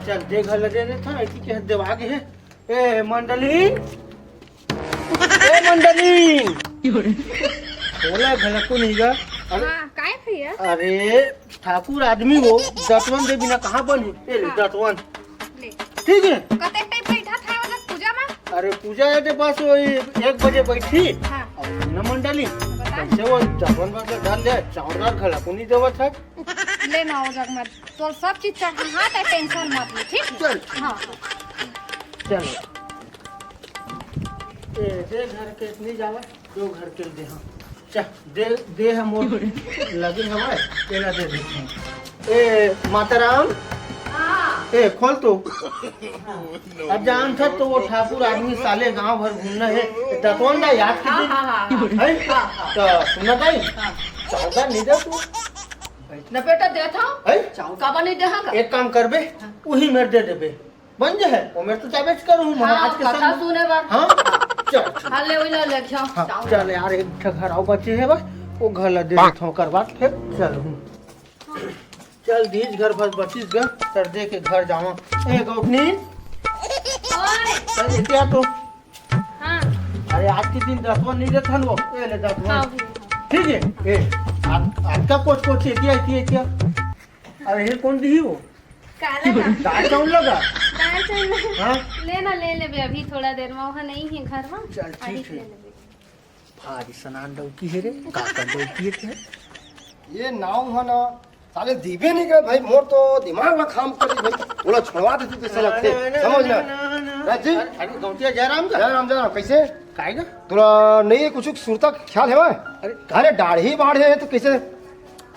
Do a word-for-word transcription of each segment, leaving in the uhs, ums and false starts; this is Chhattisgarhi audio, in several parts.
चल, दे घर ले दे देथन, ऐसी के देवा गे हे। ए, मंडलीन, ए, मंडलीन। ओला घलको नहीं गा। अरे, हाँ, काय भैया? अरे, ठाकुर आदमी हो, दतवन दे बिना कहाँ बनही? ए ले, हाँ। दतवन। ले। ठीक है? कतेक टाइम बैठा था वो लोग पूजा में? अरे, पूजा है तो बस वही एक बजे बैठी। हाँ। और न मंडलीन, बता। कैसे वो दतवन बस डाल दे, चावल दाल घलको नहीं देवत है। ले ना, वो जग मत। तो सब चीज चढ़ा, हाँ, तो टेंशन मत ले, ठीक है? चल। हाँ, हाँ। चलो। ए, दे घर के इतनी जावा, दो घर के दे, हाँ। चा, दे, दे हम वो लगे हवा, तेला दे देते हैं। ए, माता राम। हाँ। ए, खोल तो। अब जान था तो वो ठाकुर आदमी साले गांव भर घूमना है। दतवन दा याद की हाँ, दिन। हाँ, हाँ, हाँ। है? हाँ, हाँ। तो सुना ताई? हाँ। चौदह नहीं दे तू। ना बेटा, देत हंव। हैं? चाउर काबर नहीं देहंगा? एक काम करबे, हाँ। उही मेर दे देबे। बन जे है, वो मेर तो जाबेच करूँ, हाँ, महाराज के कथा संग। सुने बर। हाँ? चल, चल। हाँ, ले, वही ला, ले, जाओ, हाँ, जाओ। चल यार, एक ठो घर अउ बचे हे बस, वो घर ला दे देथंव, ओकर बाद फिर चल हूँ। चल, दीज घर बस बचिस गा, तर दे के घर जावा। ए, गौतनी। ओए। चल, एतिया तो। हाँ। अरे, आज के दिन दतवन नहीं देथन वो। ए ले दतवन। हाँ, भैया, हाँ। ठीक है? ए, आज, आज का कोच कोच एतिया, एतिया, एतिया। अरे, ये कौन दी वो? काला का? दाल चावल लगा? दाल चावल लगा। हाँ? ले ना, ले लेबे अभी थोड़ा देर में, वहाँ नहीं है घर में। चल, अभी ठीक है। ले लेबे। भारी सनान डौकी है रे, का कर डौकी है ते? ये नाव है ना, साले दीबे नहीं करे भाई, मोर तो दिमाग ला काम कर भाई। बोला छोड़वा देती तो ऐसा लगते, ना, ना, समझ ना, ना। ना, ना, ना। राज जी? अरे, अरे, गौंटिया जयराम का? जयराम, जयराम, कैसे? काय का? तोला नहीं है कुछ सुरता ख्याल है भाई? अरे, अरे, दाढ़ी बाढ़े है तो कैसे?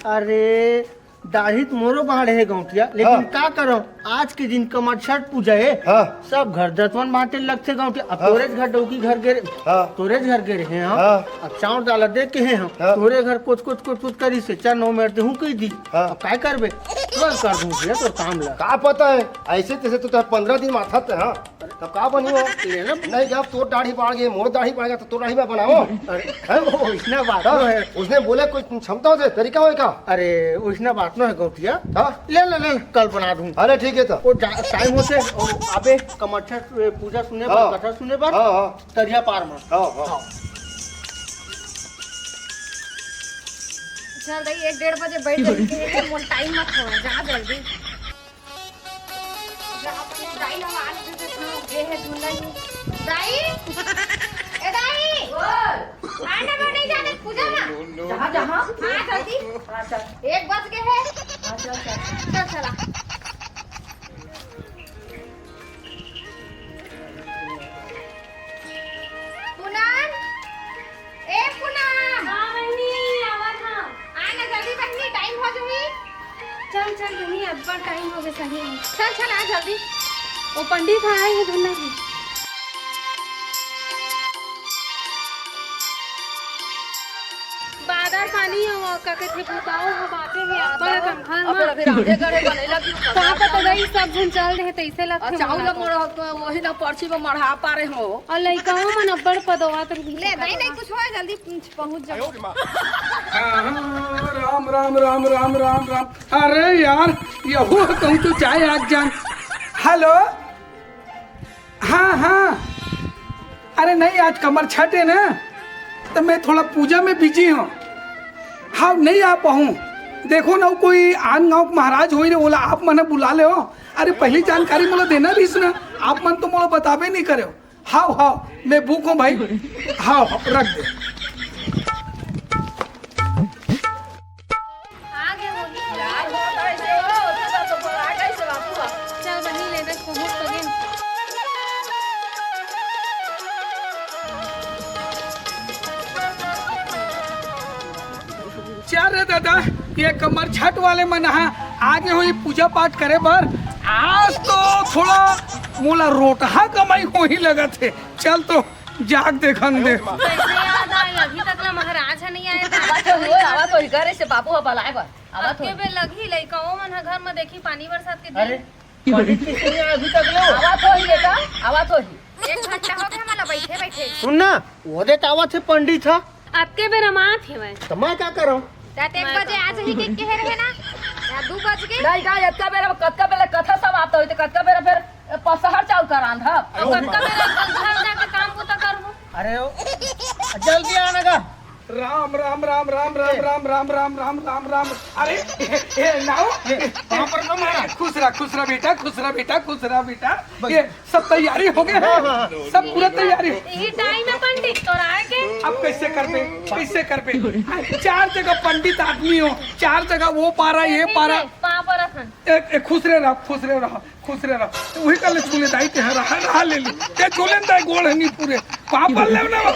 अरे, दाढ़ी तो मोरो बाढ़े है गौंटिया, लेकिन हाँ। का करो, आज के दिन कमरछठ पूजा है, हाँ। सब घर दतवन बांटे लगथे गौंटिया। अब हाँ। तोरेच घर डौकी घर गे रे, हाँ। तोरेच घर गे रहे हम, हाँ। अब चाउर दाला दे के हे हम, हाँ। तोरे घर कोच कोच कोच कोच करी से चार नौ मिनट देहूं कही दी। हाँ। अब काय करबे? तुरंत कर दूं भैया तोर काम ला। का पता है, ऐसे तैसे तो तोर पंद्रह दिन माथा ते, हाँ। तब का बनी हो? ले ना। नहीं, जब तोर दाढ़ी बाढ़ गई, मोर दाढ़ी बाढ़ गया, तो तोर दाढ़ी मैं बनाओ। अरे, हैं? ओ, इसने बात हाँ, ना है। उसने बोले कोई क्षमता होते, तरीका होए का? अरे, उसने बात ना है गौंटिया। हाँ? ले, ले, ले, कल बना दूं। अरे, ठीक है तो। वो जा-, टाइम होते, और अबे कमरछठ पूजा सुने बर, हाँ। कथा सुने बर, हाँ, हाँ। तरिया पार में। हाँ, हाँ। हाँ। चल दाई, एक डेढ़ बजे बैठ जाएंगे, मोर टाइम मत हो, जा जल्दी। जा, दाई, हम आज से तो गे है धुन नहीं। दाई, ए दाई, बोल। आना बा नहीं जाने पूजा में। जहाँ, जहाँ। हाँ, जल्दी। हाँ, चल। एक बज गे है। हाँ, चल, चल। चल, चला। पूनम, ए पूनम। हाँ बहिनी, आवत हंव। आ ना जल्दी बहिनी, टाइम हो जाही। चल चल बहिनी, अब्बड़ टाइम हो गे सही में। चल चल, आ जल्दी। वो पंडित ह आए हे धुन नहीं। बादर पानी हो, का कथे, बुताओ हो, बापे हे, अब्बड़ अकन घर अब म। अभी रांधे गढ़े बने लगी हो, कहाँ पता नहीं, सब झन चल रहे, तैसे लगथे अच्छा, मोला उ तो। मोर वही ना पर्ची में मढ़ा पा रहे हो। और लइकाओं मन अब्बड़ पदवा तो ले, नहीं, नहीं, कुछ होय, जल्दी पहुंच जाओ। हाँ, राम, राम, राम, राम, राम, राम। अरे यार, यहू कहूँ तो जाए आज जान। हेलो, हाँ, हाँ। अरे नहीं, आज कमरछठ है ना, तो मैं थोड़ा पूजा में बिजी हंव। हाँ, नहीं आ पाहूँ। देखो ना, कोई आन गाँव के महाराज होही रे, ओला आप मने बुला लेव। अरे, पहली जानकारी मोला देना रहिस ना, आप मन तो मोला बताबे नहीं करेव। हाव, हाव, मैं बुक हंव भाई। हाव, हाव, रख दे। आ गे होही। यार, बहुत ऐसे हो, उतना तो बड़ा कैसे बाबू बा। चल बहिनी, ले दे, पहुंच तो गे। चल रे दादा, ये कमरछठ वाले मन ह आगे होही पूजा पाठ करे बर। आज तो थोड़ा मोला रोटहा कमाई होही लगत हे। चल तो जाग देखन दे। कैसे याद आए? अभी तक ला महाराज ह नहीं आए थे। आवा तो ही, आवा तो ही, करे से बाबू ह बलाए बर। आवा तो अबके ही। बे लगही, लइकाओं मन ह घर म देखही पानी बरसात के दिन। अरे, पंडित जी नहीं आए अभी तक ले। आवा तो ही बेटा, आवा तो ही। एक घंटा हो गया हमारा बैठे बैठे। सुन ना, वो दे तावा थे पंडित ह। अतके बेर हम आत हेवय। त मैं का करंव? रात एक बजे आ जाही के कहे रहे ना? या दू बज के? नहीं, नहीं, अतका बेर, कतका बेर कथा समाप्त होई, त कतका कतका बेर घर जाके काम बूता करबो? अरे ओ, जल्दी आना गा। राम राम राम राम राम राम राम राम राम राम राम। अरे ए, ए, नाव। ए, कहाँ पर ना मारा? खुश रहा, खुश रहा बेटा, खुश रहा बेटा, खुश रहा बेटा। बस। ये सब तैयारी हो गया है? हाँ, हाँ, हाँ। सब पूरा तैयारी। यही टाइम है पंडित, तोर आए के। अब कैसे करबे, कैसे करबे? चार जगह पंडित आदमी हो, चार जगह वो पारा, ये ठीक पारा। है, पाँव परत हन। ए, ए, खुश रहे रहा, खुश रहे रहा, खुश रहे रहा। वही कर ले, छू ले दाई, ते रहा, रहा ले ले। ते छू ले दाई, गोड़ है नहीं पूरे। पाँव पर ले ना,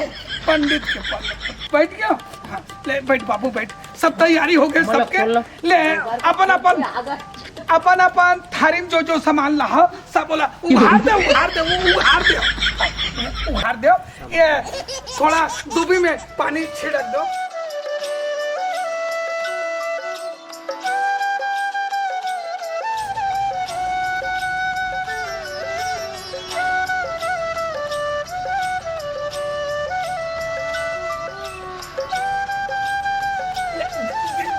पंडित के पर। बैठ गया? हाँ, ले बैठ बाबू, बैठ। सब तैयारी हो गए सबके। ले अपन अपन, अपन अपन थारी में जो जो सामान ला, सब बोला, "उघार दे, उघार दे, उ-, उघार दे, उघार दे।" ये थोड़ा दूबी में पानी छिड़क दो।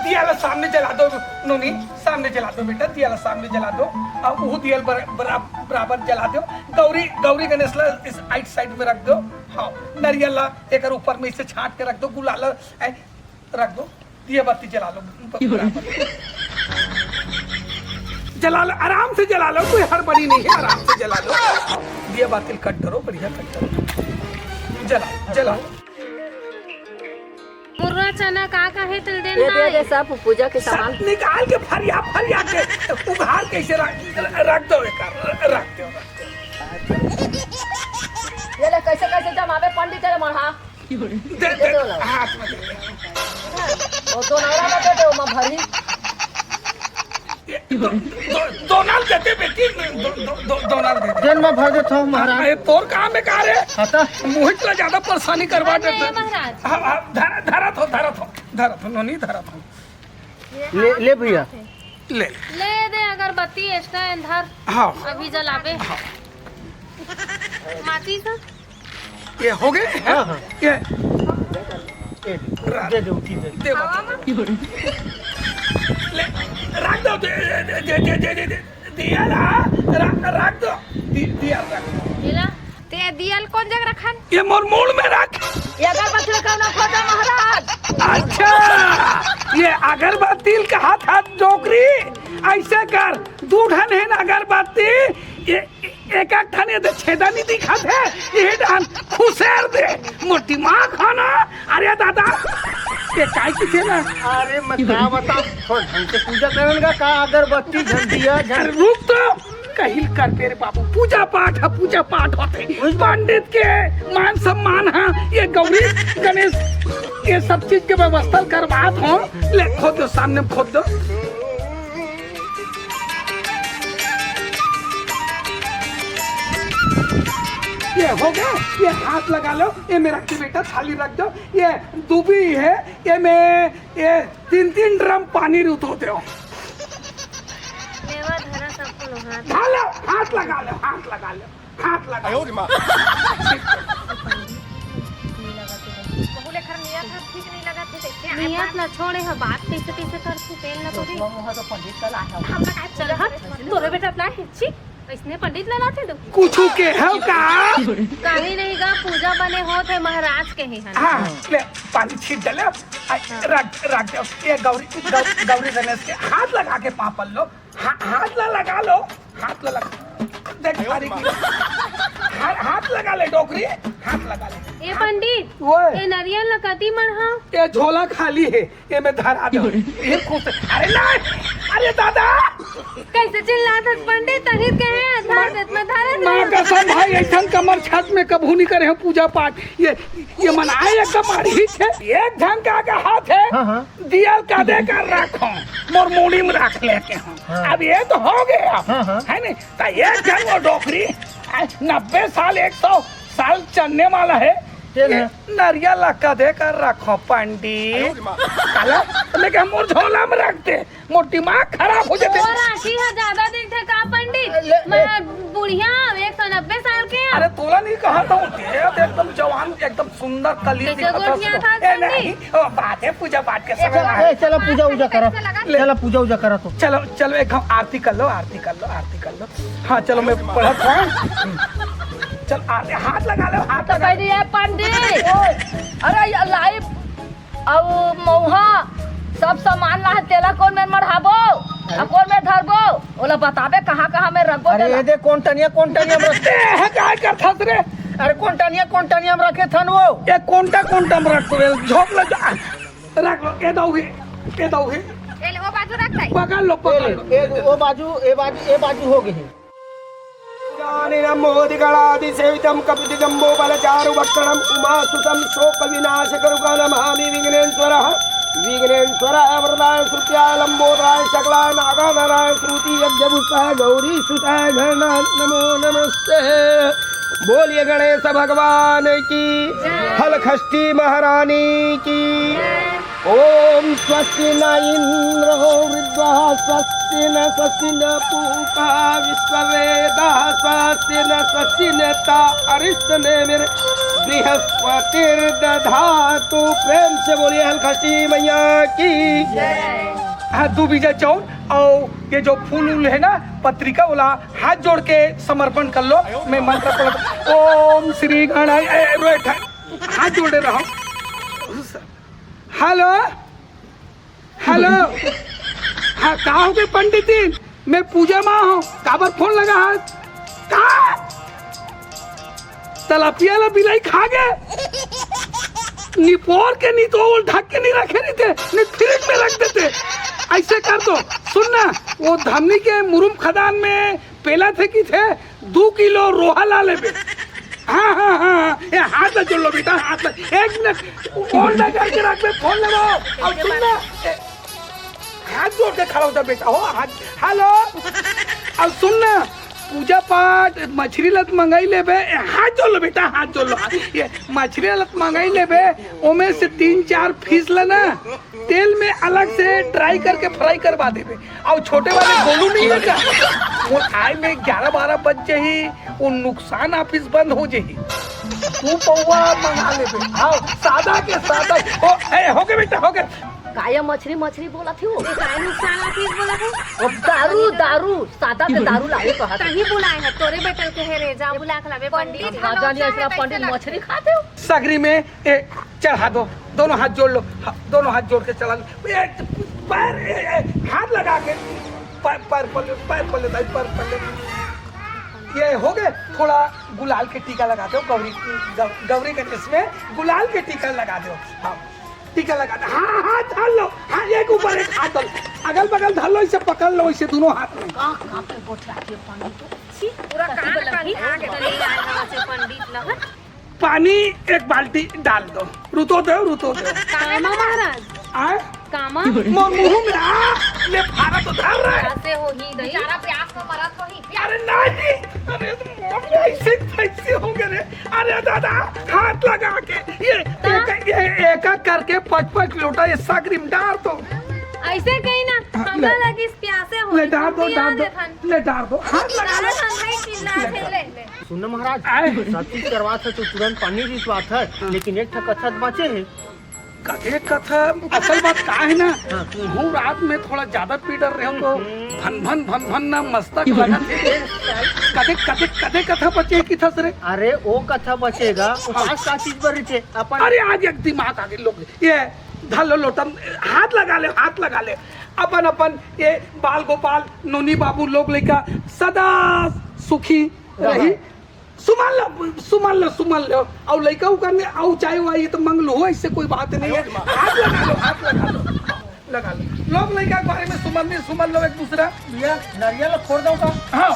दिया ला सामने जला दो नोनी, सामने जला दो बेटा, दिया ला सामने जला दो। अब वो दिया ला बर-, बरा-, बराबर जला दो। गौरी, गौरी गणेश ला इस आइट साइड में रख दो। हाँ, नरियल ला एकर ऊपर में इसे छाट के रख दो, गुलाल ला, ऐ, रख दो। दिया बाती जला लो, बराबर। जला लो, आराम से जला लो, कोई हड़बड़ी नहीं है, आराम से जला लो। दिया बाती कट करो, बढ़िया कट करो। जला, जला। मुर्रा चना का का हे, तेल देन ये दे दे नहीं। सब पूजा के सामान। सब निकाल के फरिया, फरिया के उघार कैसे रख, रख दो एकर, रख दो, रख दो। ये ले, कैसे कैसे जमावे पंडित रे मढ़ा। दे, दे, दे दो ला। हाथ में दे दे। वो दो नौरा में दे दे, वो में भरी। ये दो, दो, दो नाल देते बेटी, दो, दो, दो, दो नाल देते। जेन में भर देत हो महाराज। अरे तोर काम है का रे? हाँ तो। मोहित ला ज्यादा परेशानी करवा अरे देते। महाराज। हाँ, हाँ, धरा, धरा थो, धरा थो, धरा थो, नोनी धरा थो। ले, ले भैया। ले। ले दे अगरबत्ती extra एंधर। हाँ। अभी जलाबे। हाँ। माचिस ह? ये हो गए? हाँ, हाँ। ये। ए, दे दे, उठी दे। दे बाबा। ले, रख दो, दे, दे, दे, दिया ला, रख, रख दो। दि-, दिया रख। ये ला। ते दियल कौन जगह रखन? ये मोर मूड़ में रख। ये अगरबत्ती रखा ना खोजा महाराज। अच्छा, ये अगरबत्ती कहा था डोकरी, ऐसे कर, दू ठन है ना अगरबत्ती, ये एक एक ठन ये दे छेदा नहीं दिखा थे, ये डान खुसेर दे, मोर दिमाग है ना, अरे दादा, ये काय की थे ना? अरे मैं का बता, थोड़ा ढंग से पूजा करन का, का अगरबत्ती झन दिया झन अरे रुक तो, कहिल कर मेरे बाबू, पूजा पाठ है, पूजा पाठ होते। पंडित के मान सम्मान है, ये गौरी गणेश, ये सब चीज के व्यवस्था करवात हो। ले खोद दो, सामने में खोद दो। ये हो गया, ये हाथ लगा लो, ये मेरा बेटा थाली रख दो, ये दूबी है, ये मैं, ये तीन तीन ड्रम पानी रुतो दो। लेवा धरा सबको लोहा। ढालो, हाथ लगा लो, हाथ लगा लो, हाथ लगा लो। आयो रे माँ। बहू लेखर नियत ह ठीक नहीं लगा थे, देखते आए नियत बात। ला छोड़े ह, बात कैसे कैसे करथे, तेल ला तो दे। तो मुँह तो पंडित का लाया। हमरा काय चल हट, तोरे बेटा अपना है, छी, इसने पंडित ला लाथे दो। कुछ के है का? कहीं नहीं गा, पूजा बने होत है, महाराज के ही है। हाँ, ले, पानी छीट डाले, आ, रख, रख दे। ये गौरी, गौ-, गौरी गणेश के हाथ लगा के पाँव पड़ लो। हा-, हाथ ला लगा लो, हाथ ला लगा। देख, थारी की। हा-, हाथ लगा ले, डोकरी, हाथ लगा ले। ए पंडित, ओए। ए नरियल ला कति मढ़ा? ये झोला खाली है, ये मैं धरा दो। ये खुश है। अरे नहीं, अरे दादा। कैसे चिल्लात हस पंडित, तही कहे धर देत मैं धरा दो। माँ कसम भाई, ऐसन कमर छत में कभू नहीं करे हम पूजा पाठ। ये, ये मनाए एकदम अड़ही छे। एक झन के आगे हाथ है। हाँ, हाँ। दियल कदे कर रखो, मोर मुड़ी में रख लेके हम। हाँ। अब ये तो हो गया, हाँ, हाँ। है नी? तो एक झन वो डोकरी, आ, नब्बे साल, एक सौ साल चलने वाला है। तेल ये है। नरियल ला कदे कर रखो पंडित। अरे माँ। काला, लेकिन हम मोर झोला में रख दे, मोर दिमाग खराब हो जाते। तोर आँखी ह ज्यादा दिखथे का पंडित? ले, ले। मैं बुढ़िया हूँ, एक सौ नब्बे साल के हूँ। अरे तोला नहीं कहा था, वो दे, एकदम जवान, एकदम सुंदर कली कैसे दिखत गोठिया हस। था ए, पंडित? नहीं, ओ, बात है पूजा पाठ के ए, समय चलो, में। ए, चलो पूजा उजा करो। कैसे लगा? ले। चलो पूजा उजा करो तो। चलो, चलो, एक हम आरती कर लो, आरती कर लो, आरती कर लो। हाँ, चलो, मैं पढ़त हूँ। चल, अरे, हाथ लगा ले, हाथ तो लगा ले। कह दिए पंडित। ओए। अरे, ये लाई अउ मउहा, सब सामान ला हे, तेला कोन मेर मढ़ाबो? अउ कोन मेर धरबो? ओला बताबे कहाँ-कहाँ में रखबो अरे, तेला। ये दे, कोन टनिया, कोन टनिया में रखते हैं, काय करथस रे? अरे, कोन टनिया, कोन टनिया में रखे थन वो? ये कोंटा, कोंटा में रखबो, ये झोंक ले जा। रख लो, ये दऊ हे, ये दऊ हे। ए ले, ओ बाजू रख दे। पकड़ लो, पकड़ लो। ए, ए, ओ बाजू, ए बाजू, ए बाजू हो गई। गजाननमोदिगणादिसेवितं कपितजम्बूफलचारुभक्षणं उमासुतं शोकविनाशकरुकं नमामि विघ्नेश्वरः। विघ्नेश्वराय वरदाय श्रुत्याय लम्बोदराय सकलाय नागाननाय श्रुति यज्ञपुष्पाय गौरीसुताय गणनाथ नमो नमस्ते। बोलिए गणेश भगवान की, जय। हलखष्ठी महारानी की। जय। ॐ स्वस्ति न इन्द्रो वृद्धः स्वस्ति न स्वस्ति न पूषा विश्ववेदाः स्वस्ति न स्वस्ति न ता अरिष्टनेमिर्बृहस्पतिर्दधातु। प्रेम से बोलिए हलखष्ठी मैया की। जय। हाँ, दू बीजा चाउर अउ ये जो फूल उल हे ना, पत्रिका वाला, हाथ जोड़ के समर्पण कर लो। मैं मंत्र पढ़त, ओम श्री गणाय, ए, रो, एक ठा-, हाथ जोड़े रहो। Hello, hello. हाँ, का हो गे पंडितिन? मैं पूजा मा हूँ, काबर फोन लगा है? का? तलपिया ला बिलाई खा गे? निपोर के नी तो ओल ढक के नी रखे रहिते, नी फ्रिज में रख देते। ऐसे कर दो, सुन ना, वो धमनी के मुरुम खदान में पेला थे कि थे, दू किलो रोहा ला लेबे। हाँ, हाँ, हाँ, हाँ। ए, हाथ ला जोड़ लो बेटा, हाथ ला। एक मिनट, ओल ना करके रख बे, फोन लगाओ। अब सुन ना, ए, हाथ जोड़ के खड़ा हो जा बेटा, हो, हाथ, हेलो। अब सुन ना, पूजा पाठ, मछरी ला त मंगाई लेबे, ए, हाथ जोड़ लो बेटा, हाथ जोड़ लो। ये मछरी ला त मंगाई लेबे, ओमे से तीन चार पीस ला ना, तेल में अलग से ड्राई करके फ्राई करवा देबे। अउ छोटे वाले गोलू नहीं है क्या? वो आए में ग्यारह बारह बज जाही, वो नुकसान ऑफिस बंद हो जाही। तू पौवा मंगा लेबे। हाँ, सादा के सादा। ओ, ए, हो गे बेटा, हो गे। काय मछरी, मछरी बोलत हे वो? ये काय नुकसान ऑफिस बोलत हे? वो दारू, दारू, सादा के दारू लावे कहत हे। तहीं बुलाए हे, तोरे बेटा ल कहे रे, जा बुला के लाबे पंडित। का जानी ऐसा पंडित मछरी खाथे हो? सगरी में ए, चढ़ा दो, दोनों हाथ जोड़ लो, हा-, दोनों हाथ जोड़ के चढ़ा लो। ए, पैर, ए, ए, हाथ लगा के, पैर, पैर पर ले, पैर पर ले, दाई, पैर पर ले। ये हो गे, थोड़ा गुलाल के टीका लगा दो, गौरी, गौ-, गौरी गणेश में गुलाल के टीका लगा दो। हाँ, टीका लगा दो। हाँ, हाथ धर लो, हाँ, एक ऊपर एक हाथ धर लो, अगल बगल धर लो, इसे पकड़ लो, इसे दोनों हाथ में। का, का पे गोठिया के पानी तो? छी, पूरा कान पानी खा के चले आए हवा से पंडित ल। पानी एक बाल्टी डाल दो। रुतो दो, रुतो दो। कामा महाराज? आय? कामा? मोर मुंह में आ, ले फारा तो धर रहे। कैसे हो ही दही? बेचारा प्यास में मरत हो ही। अरे नहीं, अरे मोर ऐसे कैसे हो गए रे? अरे दादा, हाथ लगा के ये, ता? एक, ये एक एक करके पाँच पाँच लोटा ये सागरी में डाल दो। ऐसे कहीं ना, हाँ, हमरा ले। लगी प्यासे हो। ले डाल दो, पिया डाल दो, देथन। ले डाल दो, हाथ लगा डाल दो। देथन भाई, चिल्ला ले के डाल। ले, ले। सुन ना महाराज, आय। सब चीज करवात हे तो तुरंत पानी रिसवात हे, हाँ। लेकिन एक ठा कथा बाचे हे। कथे कथा, असल बात का हे ना, हाँ। हूँ रात में थोड़ा ज्यादा पी डर रहे हो तो हम्म। भन भन भन भन ना मस्तक लगत हे। कथे, कथे, कथे कथा बचे हे कि थस रे? अरे वो कथा बचेगा, हाँ। उपास का चीज बर रहिथे अपन? अरे आज एक दिमाग आ गए लोग, ये धर लो लोटा, हाथ लगा ले, हाथ लगा ले, अपन अपन ये बाल गोपाल नोनी बाबू लोग लइका सदा सुखी रही। सुमन लो, सुमन लो, सुमन लो। अउ लइका उकर ने अउ चाय वाय त मंग लो, ऐसे कोई बात नहीं है। हाथ लगा लो, हाथ लगा लो, लगा लो। लोग लइका के बारे में सुमन नहीं, सुमन लो एक दूसरा। भैया, नारियल फोड़ दो का? हाँ।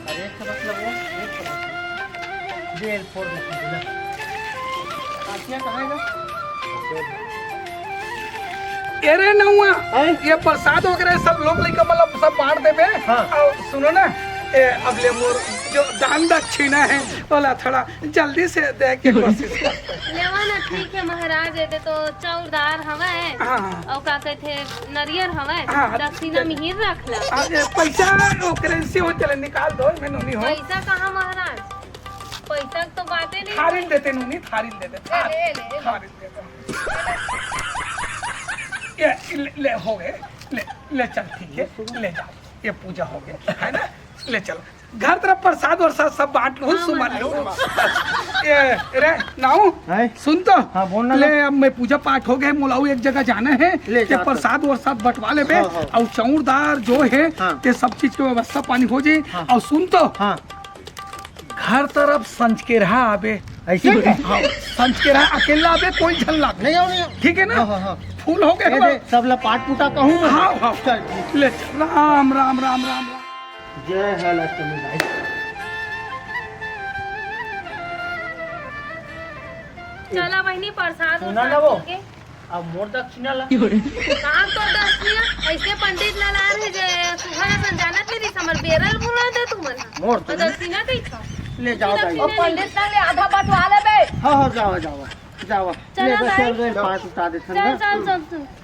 अरे, एक ठो बस लगो, एक ठो बस। दे, फोड़ दे, फोड़ दे। कासिया कहाँ है? एरे नौआ, हैं? ये प्रसाद वगैरह सब लोग लइका मतलब सब बांट देबे। हाँ। अउ सुनो ना, ए, अब ले मोर जो दान दक्षिणा हे, ओला थोड़ा जल्दी से दे के कोशिश कर। लेवा ना, ठीक हे महाराज, एदे तो चाउर दार हवय, हाँ, हाँ। अउ का कहिथे, नरियर हवय, हाँ, हाँ। दक्षिणा मिहिर रख ला। अरे, पैसा ओकरे से हो, चले निकाल दो, मैं नोनी हो। पैसा कहाँ महाराज? पैसा तो बाते नहीं। थारिन देते नोनी, थारिन देते, ए, थार-, ले, ले, ले। थारिन देते। ये, ले, ले, हो गए, ले, ले चल, ठीक है, ले जा, ये पूजा हो गया, है ना? ले चल, घर तरफ प्रसाद वरसाद सब बांट लूं, हाँ, सुमन बांट लूं। लूं। ये, रे, नाऊ, हैं? सुन तो। हाँ, बोल ना। ले, अब मैं पूजा पाठ हो गए, मोला अउ एक जगह जाना है, ले ते जा। प्रसाद वरसाद बंटवा लेबे, हाँ, हाँ। अउ चाउर दार जो है, हाँ। ते सब चीज के व्यवस्था पानी हो जाए। हाँ। अउ सुन तो, हाँ। घर तरफ संजकेरहा आबे। ऐसे ही? हाँ, संजकेरहा अकेला आबे, कोई झन लागे। नहीं आओ, नहीं आओ। ठीक है ना? हाँ, हाँ, हाँ। फूल हो गए ये हमारे। दे, सब ला पाट पुटा कहूँ मैं। हाँ, हाँ। चल, ठीक। ले, राम, राम, राम, राम, राम। जय है लक्ष्मी भाई। चला बहिनी, प्रसाद सुना ना उरसाद वो। मिल के। अब मोर दक्षिणा ला। काम तो दक्षिणा, ऐसे पंडित ला ला रहे जे सुबह असन जानत नहीं रहिस, हमर बेरा ल भुला दे तुमन। मोर तो और दक्षिणा कही था। ले जाओ दाई। दक्षिणा ओ पंडित ला ले आधा बंटवा लेबे। हाँ, हाँ, जावा, जावा, जावा। चला ले बस, दाई। चल रे, पाँच उठा दे चल, ठंडा। चल, चल, चल।